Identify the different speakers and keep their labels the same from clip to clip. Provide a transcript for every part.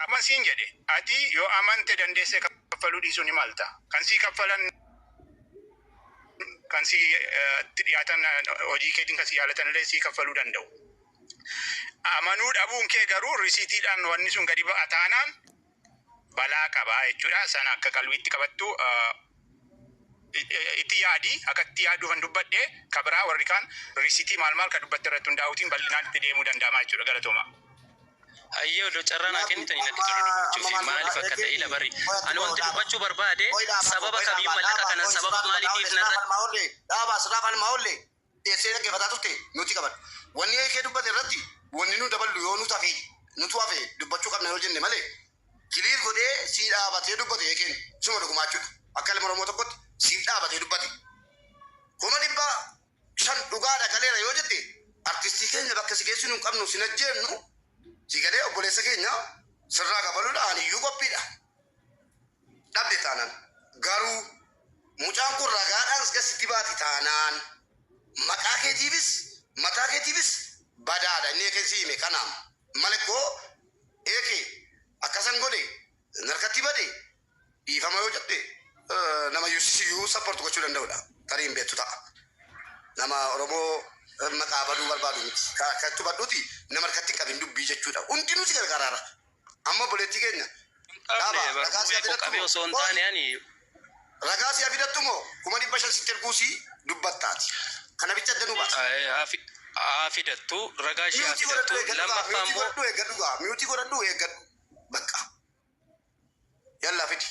Speaker 1: Amma siin jedhe, ati yoo amante dandeessee kaffaluu dhiisuu ni malta. Kan sii kaffalan, kan sii itti dhiyaatan, hojii keetiin kan si jaalatan illee sii kaffaluu danda'u. Amanuu dhabuun kee garuu risiitiidhaan wanni sun gadi ba'a taanaan balaa qaba jechuudha. Sana akka qalbiitti qabattu itti yaadi. Akka itti yaaduufan dubbadhe. Kabiraa warri kaan risiitii maal maal kan dubbatte irratti hundaa'uutiin bal'inaan itti deemuu danda'ama jechuudha. Galatooma.
Speaker 2: Hayyee, odoo carraa naa kennitanii natti tola dubbachuu fi maaliif akka ta'e ila bari. Ani wanti dubbachuu barbaade sababa kamiin mallaqa kana sababa maaliitiif narra
Speaker 3: Dhaabaa, sirraa falmaa oolle dhiyeessee dhaggeeffataa turte nuti qaban. Wanni kee dubbate irratti wanni nu daballu yoo nu tafe, nutu hafe dubbachuu qabna yoo jenne malee, clear godhee sii dhaabatee dubbate eekeen suma dhugumaachuudha. Akka ilma Oromoo tokkotti siif dhaabatee dubbate. 500,000 dhugaadha galeera yoo jette, artistii keenya bakka si geessinu hin qabnu, sin ajjeefnu. Si galee, obboleessa keenya sirraa kafaluudha ani iyyuu qophiidha. Dhabde taanaan garuu mucaan kun ragaadhaan gasitti baati taanaan maqaa keetiifis mataa keetiifis badaadha. Inni eekeen si hime kanaam malee koo eeke akkasan godhe narkatti bade dhiifama yoo jette, nama siyyuu support gochuu danda'udha. Tarii hin beektu ta'a. Nama Oromoo maqaa baduu barbaadu miti. Akkatti hubadhuuti, nama harkatti qabin dubbii jechuudha. Hundinuu si gargaaraara. Amma obboleettii keenya.
Speaker 2: Qabne barbuubee koo qabee osoo hin taane ani
Speaker 3: Ragaa si'a fidattu moo 500,000 sitti erguusii dubbattaati. Kana bicha adda nu baasa.
Speaker 2: Haa fidattu, ragaa ishee haa
Speaker 3: Mute godhadhu,
Speaker 2: fidattu.
Speaker 3: eeggadhu gaa.
Speaker 2: Lammaffaa
Speaker 3: Mute
Speaker 2: immoo
Speaker 3: godhadhu, eeggadhu gaa. Mute godhadhu, eeggadhu. Bakka. Yallaa, fidi.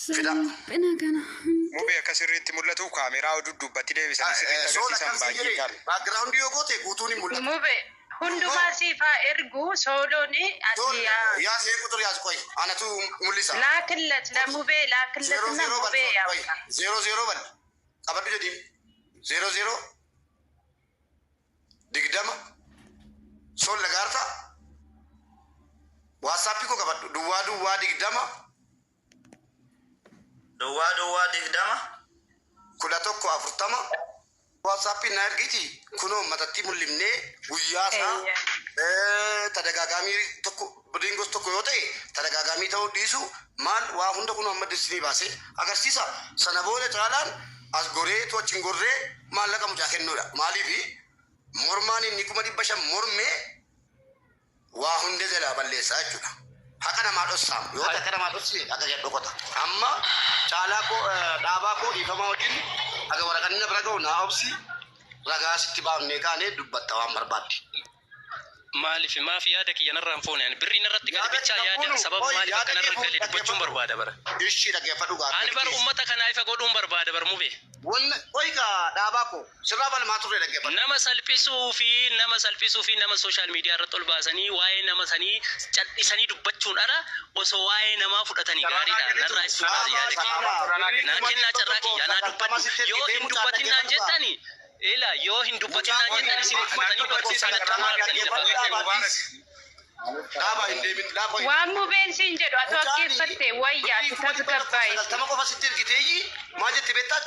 Speaker 3: Fida.
Speaker 4: Salphina kana.
Speaker 5: Mubee, akka sirriitti mul'atu kaameraa duddubbatti deebisanii sirriitti
Speaker 3: Sool
Speaker 5: agarsiisan
Speaker 3: akkam siin
Speaker 5: baay'ee
Speaker 3: jedhe,
Speaker 5: gaarii.
Speaker 3: background yoo goote guutuun hin mul'atu.
Speaker 6: Mube, hundumaa siif haa ergu soolooni.
Speaker 3: Sool
Speaker 6: ati yaa
Speaker 3: yaa see ቁጥር ያዝ፣ ቆይ anatu mul'isa.
Speaker 6: ላክለት ለሙቤ
Speaker 3: Zeeroo
Speaker 6: ላክለትና
Speaker 3: zeeroo
Speaker 6: ሙቤ
Speaker 3: bal, qoy,
Speaker 6: ያውጣ።
Speaker 3: 00 bal qabadhu jedhiin, 00 20 sol lagaarta. WhatsAppii koo qabadhu, 00 20
Speaker 7: 00 20
Speaker 3: 11 40. WhatsAppii na ergiti, kunoo matatti mul'ifnee guyyaa isaa tadagaagaamii tokko biriingos tokko yoo ta'e, tadagaagaamii ta'uu dhiisu maal waa hunda kunoo amma disnii baasee agarsiisa. Sana booda caalaan as goree to'achi hin gorree maallaqa mucaa kennuudha. Maaliifi mormaan inni 500,000 mormee waa hunda jalaa balleessaa jechuudha. Haqa namaa dhossaam yoo ta'e, haqa namaa dhossine haqa jedhu dhokota. Amma caalaa koo, dhaabaa koo, dhiifamaa wajjin haga waraqanni na bira ga'u naa obsi, ragaa sitti baafnee kaanee dubbatta waan barbaadde.
Speaker 2: Maaliif maaf yaada kiyya narraa hin fuune? Ani birrii narratti gale
Speaker 3: Yaada
Speaker 2: bichaa
Speaker 3: kiyya
Speaker 2: yaada
Speaker 3: fuunu,
Speaker 2: sababa
Speaker 3: oi,
Speaker 2: maaliif
Speaker 3: yaada
Speaker 2: akka narra
Speaker 3: kee
Speaker 2: gale dubbachuun
Speaker 3: dhaggeeffadhu.
Speaker 2: barbaada bara.
Speaker 3: Ishii dhaggeeffadhu gaa.
Speaker 2: Ani bar ummata kanaa ifa godhuun barbaada bar, Mube.
Speaker 3: Wanna oi gaa, dhaabaa koo, sirraa falmaa turre, dhaggeeffadhu.
Speaker 2: Nama salphisuu fi nama social media irratti ol baasanii waa'ee nama sanii cal'isanii dubbachuun ala osoo waa'ee namaa fudhatanii gaariidha. Narraa ibsuu yaada kiyya. Naa kennaa carraa kiyya naa dubbadhu. Yoo hin dubbatin naan jettani, ila yoo hin dubbatin naan jettan, isin fudhatanii barsiisaa natti arganii lafa.
Speaker 3: Dhaabaa, hin deemin dhaabaa.
Speaker 6: Waan mubeen siin jedhu ati dhaggeeffatte wayyaa, ati tasgabbaa'isi.
Speaker 3: 90 qofa sitti ergiteeyyi maal jette beektaa,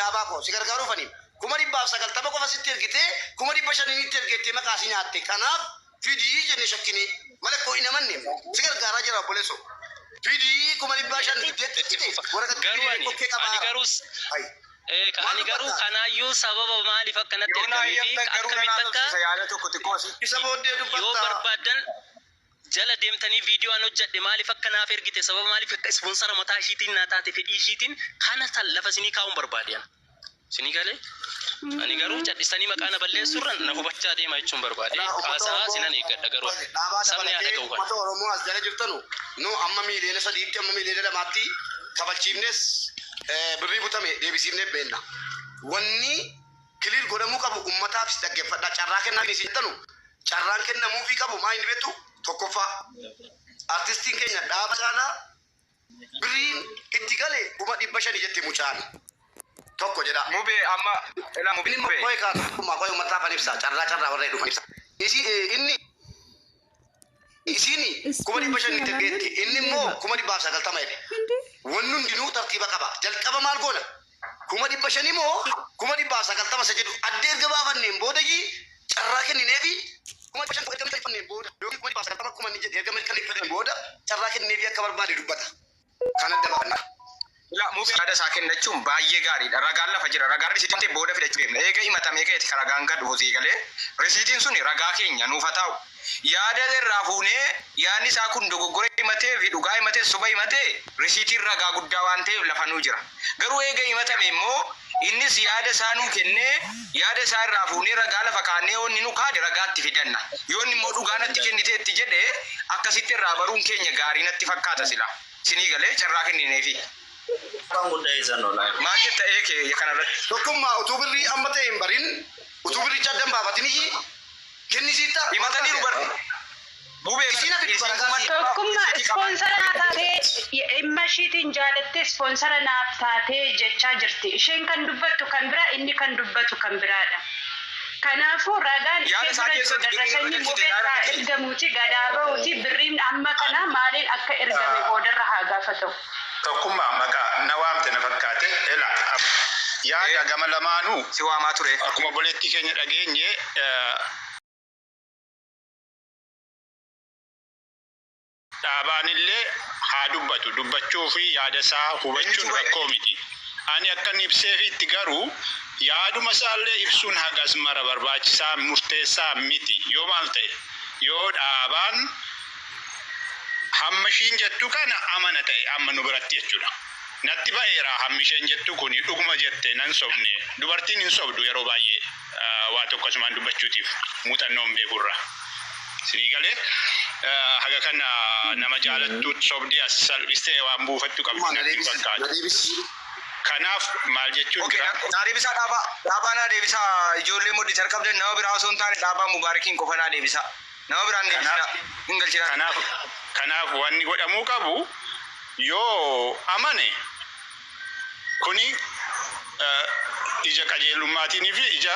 Speaker 3: dhaabaa koo, si gargaaruufani 190,000 qofa sitti ergitee 500,000tti ergettee maqaa si nyaatte. Kanaaf fidii jenne shakkine malee koo hin amanne. Si gargaaraa jira, obboleessoo, fidii 500,000 fiddeetti ergite waraqaa
Speaker 2: Garuu ani
Speaker 3: kokkee
Speaker 2: ani
Speaker 3: qabaa.
Speaker 2: garuu
Speaker 3: Ai.
Speaker 2: Ani garuu kanaayyuu sababa maaliif akkanatti
Speaker 5: Yoo naa
Speaker 2: ergamee fi
Speaker 5: eeyyamtan garuu nan
Speaker 2: akkamitti akka
Speaker 5: haasofsiisa yaada tokko xiqqoo asii.
Speaker 3: Isa booddee
Speaker 2: yoo
Speaker 3: dubbatta.
Speaker 2: barbaaddan jala deemtanii viidiyoo an hojjedhe maaliif akka naaf ergite, sababa maaliif akka sponsor mataa ishiitiin naa taate, fedhii ishiitiin kana tan lafa isinii kaa'uun barbaade. An isinii galee, ani garuu cal'istanii maqaa na balleessurra na hubachaa deema jechuun barbaade. Haasaa sinan eeggadha, garuu
Speaker 3: Dhaabaa
Speaker 2: sabni haa
Speaker 3: dabalatee
Speaker 2: dhaga'u kana.
Speaker 3: uummata Oromoo as jala jirtanu, nu amma 3 miiliyoonitti, amma 2 miiliyoonitti kafalchiifnes, birrii butame deebisiifnee beenna. Wanni clear godhamuu qabu uummataafis dhaggeeffadhaa, carraa kennaa isin jettanu, carraan kennamuufii qabu maa inni beektu? Tokkoffaa, artistiin keenya dhaaba caalaa birriin itti gale 500,000 jette mucaan tokko jedha.
Speaker 5: Mubee, amma ilaa
Speaker 3: Inni immoo
Speaker 5: mubee.
Speaker 3: qo'ee kaatu tokkummaa qo'ee uummataaf an ibsa, carraa warra dhufan ibsa. Isi inni isiin 500,000 itti ergeetti, inni immoo 190,000 jedhe.
Speaker 4: እንዴ!
Speaker 3: Wanni hundinuu tartiiba qaba. Jalqaba maal goona? 500,000 moo 190,000 isa jedhu addee erga baafanneen boodayyi carraa kennineefi. 500,000 erga mirkaneeffanneen booda yookiin 190,000 akkuma inni jedhe erga mirkaneeffanneen booda carraa kenneefii akka barbaade dubbata. Kan adda baafannaa.
Speaker 5: Ila mubee yaada isaa kennachuun baay'ee gaariidha. Ragaan lafa jira. Ragaan risiitiin ta'e booda fidachuu deemna. Eega himatamee ka'eeti kan ragaan gad dhufu sii galee. Risiitiin suni ragaa keenya nuuf haa taa'u. Yaada irraa fuunee yaadni isaa kun dogoggora himatee fi dhugaa himatee soba himatee risiitiin ragaa guddaa waan ta'eef lafa nuu jira. Garuu eega himatame immoo innis yaada isaa nuu kennee yaada isaa irraa fuunee ragaa lafa kaannee yoo inni nu kaade ragaatti fidanna. Yoo inni immoo dhugaa natti kenniteetti jedhe akkasitti irraa baruun keenya gaarii natti fakkaata sila. Sinii galee carraa kennineefi.
Speaker 7: Kan guddaa eessan oolaa.
Speaker 5: Maal jetta eekee kanarratti?
Speaker 3: Tokkummaa utuu birrii amma ta'e hin barin utuu birricha adda hin baafatin kennisiitta.
Speaker 5: Himataniiru bar. Bubee
Speaker 3: Isiin hafi
Speaker 5: isiin
Speaker 3: ragaa
Speaker 5: kuma
Speaker 6: Tokkummaa
Speaker 5: risiitii qaba.
Speaker 6: ispoonsara naa taatee dhimma ishiitiin jaalattee ispoonsara naaf taatee jechaa jirti. Isheen kan dubbattu kan biraa inni kan dubbatu kan biraadha. Kanaafuu ragaan
Speaker 5: Yaada
Speaker 6: ishee
Speaker 5: isaa
Speaker 6: bira jiru
Speaker 5: keessatti birrii irra
Speaker 6: darrasanyii
Speaker 5: galchite
Speaker 6: mubee
Speaker 5: yaada
Speaker 6: haa
Speaker 5: keessatti.
Speaker 6: ergamuuti gadaa bahuuti birriin amma kana maaliin akka ergame boodarra haa gaafatamu.
Speaker 1: Tokkummaa maqaa na waamte na fakkaate ela yaada gama lamaanuu
Speaker 5: Si waamaa ture.
Speaker 1: akkuma obboleettii keenya dhageenye dhaabaan illee haa dubbatu dubbachuu fi yaada isaa hubachuun rakkoo miti. Ani akkan ibseefitti garuu yaaduma isaallee ibsuun hagas mara barbaachisaa murteessaa miti yoo maal ta'e yoo dhaabaan hamma ishiin jettu kana amana ta'e amma nu biratti jechuudha. Natti ba'eera hammi isheen jettu kun dhuguma jette nan sobne dubartiin hin sobdu yeroo baay'ee waa tokko asumaan dubbachuutiif muuxannoo hin beekurra. Sinii galee haga kana nama jaalattu sobdii as salphistee waan buufattu qabdi
Speaker 3: Na
Speaker 1: natti
Speaker 3: deebisi. Na
Speaker 1: fakkaata.
Speaker 3: deebisi.
Speaker 1: Kanaaf maal jechuun
Speaker 5: Okay,
Speaker 1: jira?
Speaker 5: naa deebisaa dhaabaa. Dhaabaa naa deebisaa ijoollee mudhiitar qabdan nama biraa osoo hin taane dhaabaa mubaarakiin qofa naa deebisaa. Nama biraan deebisinaa. Hin galchinaa.
Speaker 1: Kanaaf kanaaf wanni godhamuu qabu yoo amane kuni ija qajeelummaatiin fi ija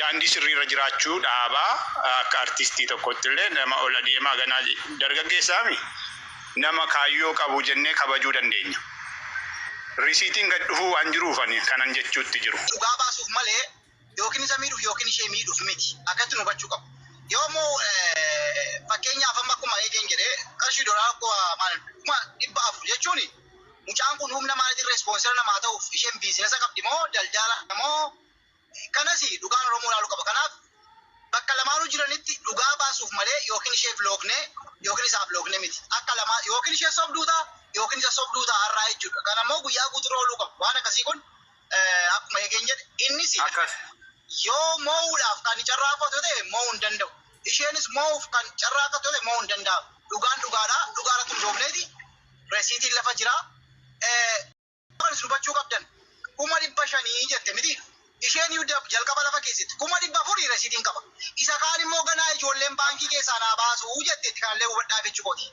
Speaker 1: daandii sirriirra jiraachuu dhaabaa akka artistii tokkotti illee nama ol adeemaa ganaa dargaggeessaami nama kaayyoo qabu jennee kabajuu dandeenya. Risiitiin gad dhufuu waan jiruuf ani kanan jechuutti jiru.
Speaker 4: Dhugaa baasuuf malee yookiin isa miidhuuf yookiin ishee miidhuuf miti. Akkatti nu hubachuu qabu. Yoo immoo fakkeenyaaf amma akkuma eegeen jedhee qarshii doolaara 400,000 jechuun mucaan kun humna maaliitiin respoonsira namaa ta'uuf isheen biizinasa qabdi moo daldala moo kanas dhugaan Oromoo ilaaluu qaba. Kanaaf bakka lamaanuu jiranitti dhugaa baasuuf malee yookiin isheef loogne yookiin isaaf loogne miti. Akka lamaa yookiin ishee sobduu ta'a yookiin isa sobduu ta'a har'aa jechuudha. Kana immoo guyyaa guutuu ooluu qabu. Waan akkasii kun akkuma eegeen jedhe innis
Speaker 5: Akkas.
Speaker 4: yoo moo'uudhaaf kan carraaqatu ta'e moo'uu hin danda'u. Isheenis moo'uuf kan carraaqatu ta'e moo'uu hin danda'amu. Dhugaan dhugaadha. Dhugaarratti hundoofneeti. Resiitiin lafa jira. Kan isin hubachuu qabdan 500,000 jette miti. Isheen iyyuu jalqaba lafa keessatti 400,000 resiitiin qaba. Isa kaan immoo ganaa ijoolleen baankii keessaa naa baasuu jetteetti kanallee hubadhaa jechuu kooti.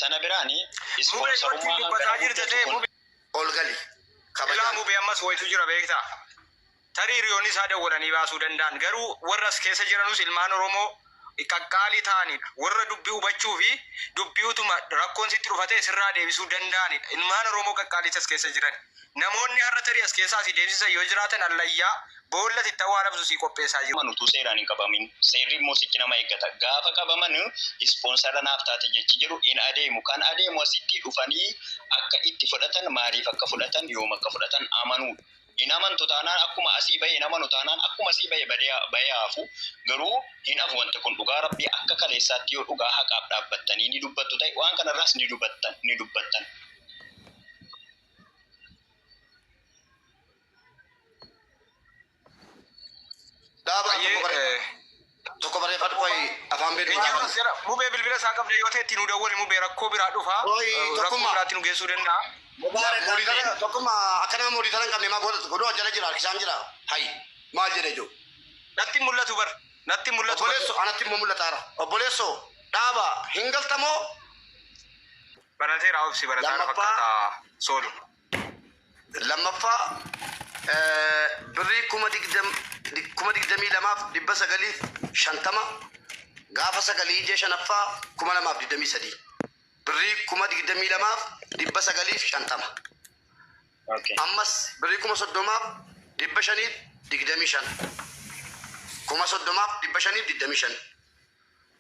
Speaker 7: Sana biraani
Speaker 5: Mubee
Speaker 7: ispoonsarummaa
Speaker 5: wajjin dubbataa
Speaker 7: hangana
Speaker 5: jirta
Speaker 7: guddatu
Speaker 5: ta'e
Speaker 7: kun
Speaker 5: mubee.
Speaker 3: Ol gali.
Speaker 5: Ilaa
Speaker 3: Kabajaan.
Speaker 5: mubee ammas wayitu jira beektaa. Tarii hiriyoonni isaa dawwalanii baasuu danda'an garuu warra as keessa jiranus ilmaan Oromoo qaqqaalii ta'anidha. Warra dubbii hubachuu fi dubbii utuma rakkoon sitti dhufatee sirraa deebisuu danda'anidha. Ilmaan Oromoo qaqqaalii as keessa jiran. Namoonni har'a tarii as keessaa si deebisan yoo jiraatan allayyaa boolla itti awwaalamtu si qopheessaa jiru.
Speaker 7: Utuu seeraan hin qabamin seerri immoo sichi nama eeggata. Gaafa qabaman ispoonsara naaf taate jechi jedhu hin adeemu. Kan adeemu asitti dhufanii akka itti fudhatan maaliif akka fudhatan yoom akka fudhatan amanuudha. Hin amantu taanaan akkuma asii bahe hin amanu taanaan akkuma asii bahe bahee hafu garuu hin hafu wanti kun dhugaa rabbii akka kaleessaatti yoo dhugaa haqaaf dhaabbattanii ni dubbattu ta'e waan kanarraas ni dubbattan ni dubbattan.
Speaker 3: Dhaabaa tokko
Speaker 5: Baay'ee
Speaker 3: tokko barreeffadhu qoyi afaan beeknu.
Speaker 5: eenyutu as jira? Mubee bilbila isaa qabda yoo ta'e itti nu dawwali mubee rakkoo biraa dhufa.
Speaker 3: Qoyi
Speaker 5: Rakkoo
Speaker 3: tokkummaa.
Speaker 5: biraatti nu geessuu danda'a.
Speaker 3: Mooditara tokkummaa akka nama mooditara hin qabne maa godhatu godhuu jala jira harkisaan jira. Hayi maal jedhe ijoo.
Speaker 5: Natti hin mul'atu bar. Natti hin mul'atu bar.
Speaker 3: Obboleesso anatti immoo mul'ataara. Obboleesso dhaaba hin galtamoo
Speaker 5: Barateera obsi barataa
Speaker 3: Lammaffaa.
Speaker 5: fakkaata soolu.
Speaker 3: Lammaffaa birrii 22,950 gaafa 9 ji'a shanaffaa 2023 birrii 22,950
Speaker 7: Okay.
Speaker 3: ammas birrii 30,525 30,525.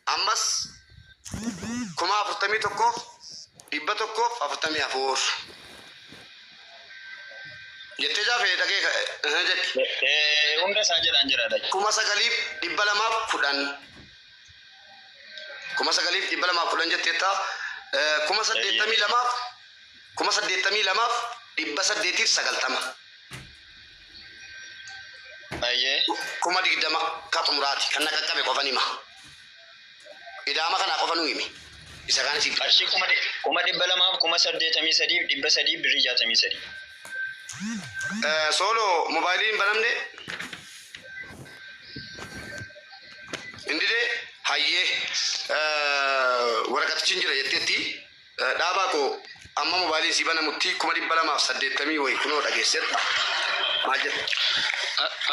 Speaker 3: Ammas 41,144. Jettee jaafee dhagee jedhi.
Speaker 7: Hunda isaa jedhaan jira dhaje.
Speaker 3: 9,210. 9,210 jetteetta. 82,890.
Speaker 7: Ayyee.
Speaker 3: 20,000 ka xumuraati kan na qaqqabe qofan hima. Idaama kanaa qofa nu himi. Isa kaan isiif.
Speaker 7: Qarshii 283,300 birrii 63.
Speaker 3: Soolo mobaayilii hin banamne. Indidee hayyee waraqatichi hin jira jetteetti dhaabaa koo amma mobaayiliin sii banamutti 280,000 wayi kunoo dhageesseetta. Maal jedhu?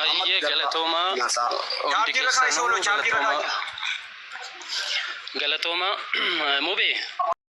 Speaker 2: Ayyee galatoomaa.
Speaker 3: Naasaa.
Speaker 2: Hundi
Speaker 5: Chaarjii irra kaa'i
Speaker 2: keessanuu
Speaker 5: Sooloo, chaarjii irra
Speaker 2: galatoomaa.
Speaker 5: kaa'i.
Speaker 2: Galatoomaa. Mubee.